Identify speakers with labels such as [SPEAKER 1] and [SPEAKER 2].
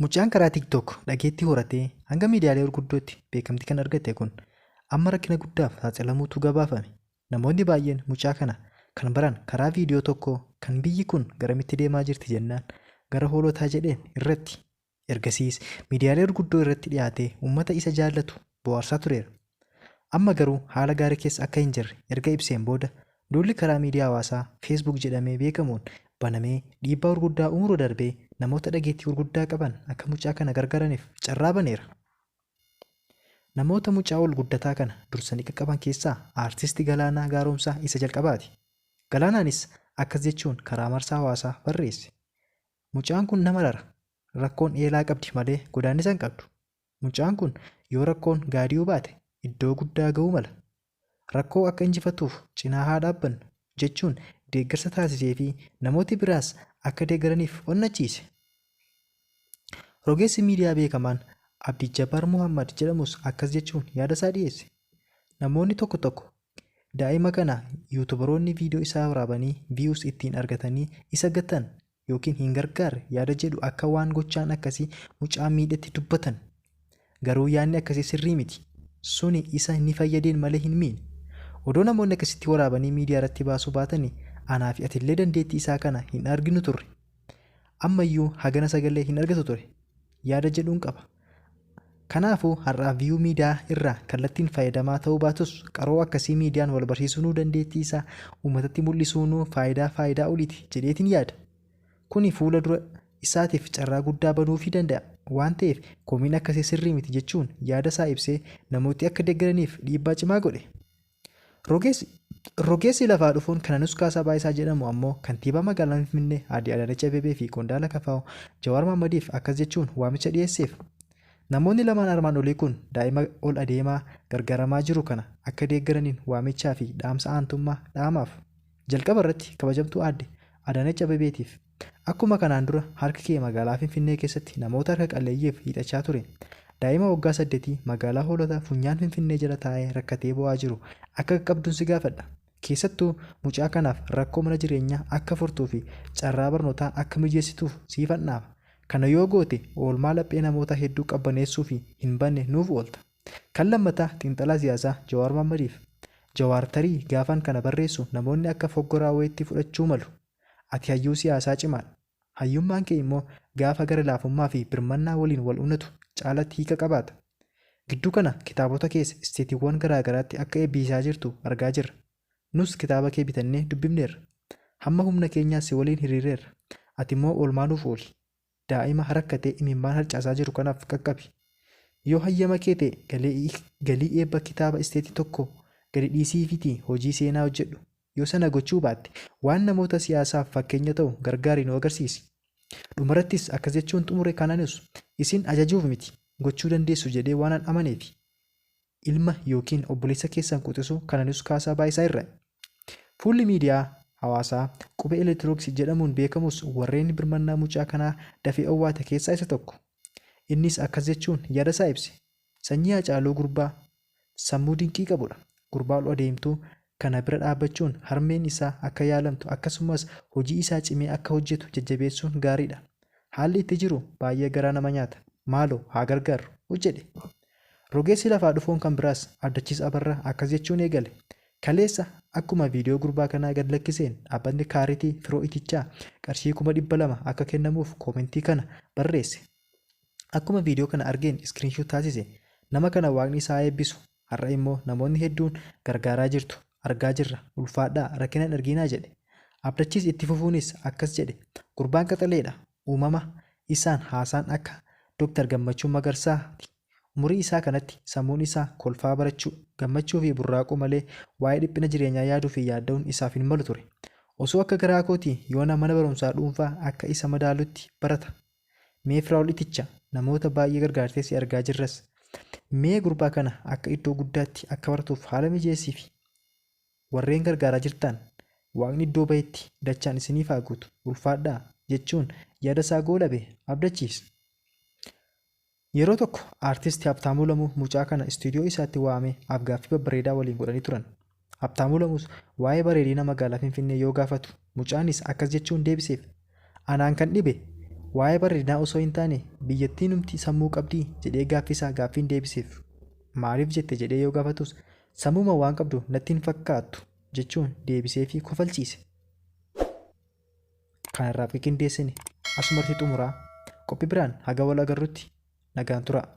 [SPEAKER 1] Mucaan karaa TikTok dhageettii horatee hanga miidiyaalee gurguddootti beekamtii kan argate kun amma rakkina guddaaf saaxilamuutu gabaafame. Namoonni baay'een mucaa kana kan baran karaa viidiyoo tokkoo kan biyyi kun garamitti deemaa jirti jennaan gara hoolotaa jedheen irratti. Ergasiis miidiyaalee gurguddoo irratti dhiyaatee uummata isa jaallatu bohaarsaa tureera. Amma garuu haala gaarii keessa akka hin jirre erga ibseen booda duulli karaa miidiyaa hawaasaa Facebook jedhamee beekamuun banamee dhiibbaa gurguddaa uumuu darbee namoota dhageettii gurguddaa qaban akka mucaa kana gargaaraniif carraa baneera. Namoota mucaa ol guddataa kana dursanii qaqqaban keessaa aartisti Galaanaa Gaaromsaa isa jalqabaati. Galaanaanis akkas jechuun karaa marsaa hawaasaa barreesse. Mucaan kun nama rara. Rakkoon eelaa qabdi malee godaannisa hin qabdu. Mucaan kun yoo rakkoon gaadi'uu baate iddoo guddaa ga'uu mala. Rakkoo akka injifatuuf cinaa haa dhaabbannu jechuun deeggarsa taasisee fi namooti biraas akka deeggaraniif onnachiise. Rogeessi miidiyaa beekamaan Abdii Jabbaar Muhammad jedhamus akkas jechuun yaada isaa dhiyeesse. Namoonni tokko tokko daa'ima kana yuutubaroonni viidiyoo isaa waraabanii views ittiin argatanii isa gatan yookiin hin gargaarre yaada jedhu akka waan gochaan akkasii mucaa miidhetti dubbatan. Garuu yaadni akkasii sirrii miti. Suni isa ni fayyadeen malee hin miine. Odoo namoonni akkasitti waraabanii miidiyaa irratti baasuu baatanii anaa fi atillee dandeettii isaa kana hin arginu turre. Ammayyuu hagana sagalee hin argatu ture. Yaada jedhuun qaba. Kanaafuu har'aa viyuu miidiyaa irraa kallattiin fayyadamaa ta'uu baatus qaroo akkasii miidiyaan wal barsiisuunuu dandeettii isaa uummatatti mul'isuunuu faayidaa oliiti jedheetiin yaada. Kuni fuula dura isaatiif carraa guddaa banuufii danda'a waan ta'eef komiin akkasii sirrii miti jechuun yaada isaa ibsee namooti akka deeggaraniif dhiibbaa cimaa godhe. Rogeessi lafaa dhufuun Kananus Kaasaa Baayisaa jedhamu ammoo kantiibaa magaalaa Finfinnee Aadde Adaanech Abeebee fi qondaala KFO Jawaar Mahaammadiif akkas jechuun waamicha dhiyeesseef. Namoonni lamaan armaan olii kun daa'ima ol adeemaa gargaaramaa jiru kana akka deeggaraniin waamichaa fi dhaamsa aantummaa dhaamaaf. Jalqaba irratti kabajamtuu Aadde Adaanech Abeebeetiif akkuma kanaan dura harki kee magaalaa Finfinnee keessatti namoota harka qalleeyyiif hiixachaa ture. Daa'ima waggaa 8 magaalaa Hoolotaa funyaan Finfinnee jala taa'ee rakkatee bo'aa jiru akka qaqqabduun si gaafadha. Keessattuu mucaa kanaaf rakkoo mana jireenyaa akka furtuu fi carraa barnootaa akka mijeessituuf siifan dhaama. Kana yoo goote oolmaa laphee namoota hedduu qabbaneessuu fi hin banne nuuf oolta. Kan lammataa xiinxalaa siyaasaa Jawaar Mahaammadiif. Jawaar tarii gaafan kana barreessu namoonni akka foggoraa wayiitti fudhachuu malu. Ati hayyuu siyaasaa cimaadha. Hayyummaan kee immoo gaafa gara laafummaa fi birmannaa waliin wal unatu caalatti hiika qabaata. Gidduu kana kitaabota keessa isteetiiwwan garaa garaatti akka eebbisaa jirtu argaa jirra. Nus kitaaba kee bitannee dubbifneerra. Hamma humna keenyaa si waliin hiriireerra. Ati immoo oolmaa nuuf ooli. Daa'ima rakkatee imimmaan harcaasaa jiru kanaaf qaqqabi. Yoo hayyama kee ta'e galii eebba kitaaba isteetii tokko gadi dhiisiifiitii hojii seenaa hojjedhu. Yoo sana gochuu baatte waan namoota siyaasaaf fakkeenya ta'u gargaari nu agarsiisi. Dhumarrattis akkas jechuun xumure kanaanis isin ajajuuf miti gochuu dandeessu jedhee waan an amaneefi. Ilma yookiin obboleessa keessan quxisuu Kananus Kaasaa Baayisaa irra. Fuulli miidiyaa hawaasaa qubee elektirooniksii jedhamuun beekamus warreen birmannaa mucaa kanaa dafee owwaate keessaa isa tokko. Innis akkas jechuun yaada isaa ibse. Sanyii Haacaaluu gurbaa sammuu dinqii qabudha. Gurbaa ol adeemtuu kana bira dhaabbachuun harmeen isaa akka yaalamtu akkasumas hojii isaa cimee akka hojjetu jajjabeessuun gaariidha. Haalli itti jiru baay'ee garaa nama nyaata. Maaloo haa gargaarru jedhe. Rogeessi lafaa dhufuun kan biraas Abdachiis Abarraa akkas jechuun eegale. Kaleessa akkuma viidiyoo gurbaa kanaa gad lakkiseen dhaabbatni kaaritii firoo itichaa qarshii 200,000 akka kennamuuf koomentii kana barreesse. Akkuma viidiyoo kana argeen iskiriinshoot taasise. Nama kana waaqni isaa eebbisu. Har'a immoo namoonni hedduun gargaaraa jirtu. Argaa jirra. Ulfaadhaa rakkina hin arginaa jedhe. Abdachiis itti fufuunis akkas jedhe. Gurbaan qaxaleedha. Uumama isaan haasaan akka Dr. Gammachuu Magarsaati. Umurii isaa kanatti sammuun isaa kolfaa barachuu, gammachuu fi burraaquu malee waa'ee dhiphina jireenyaa yaaduu fi yaadda'uun isaaf hin malu ture. Osoo akka garaa kootii yoona mana barumsaa dhuunfaa akka isa madaalutti barata. Mee Firaa'ol Iticha namoota baay'ee gargaartee si argaa jirras. Mee gurbaa kana akka iddoo guddaatti akka baratuuf haala mijeessiifi. Warreen gargaaraa jirtan waaqni iddoo bahetti dachaan isiniif haa guutu ulfaadhaa jechuun yaada isaa goolabe abdachiisa. Yeroo tokko aartisti Habtaamuu Lamuu mucaa kana istuudiyoo isaatti waamee afgaaffii babbareedaa waliin godhanii turan. Habtaamuu Lamuus waa'ee bareedina magaalaa Finfinnee yoo gaafatu mucaanis akkas jechuun deebiseef. Anaan kan dhibe Waa'ee bareedinaa osoo hin taane biyyattiinumti sammuu qabdii jedhee gaaffisaa gaaffiin deebiseef. Maaliif jette jedhee yoo gaafatus sammuma waan qabdu natti hin fakkaattu jechuun deebiseefii kofalchiise. Kanarraaf qindeessine asumarratti xumuraa. Qophii biraan haga wal agarrutti nagaan turaa.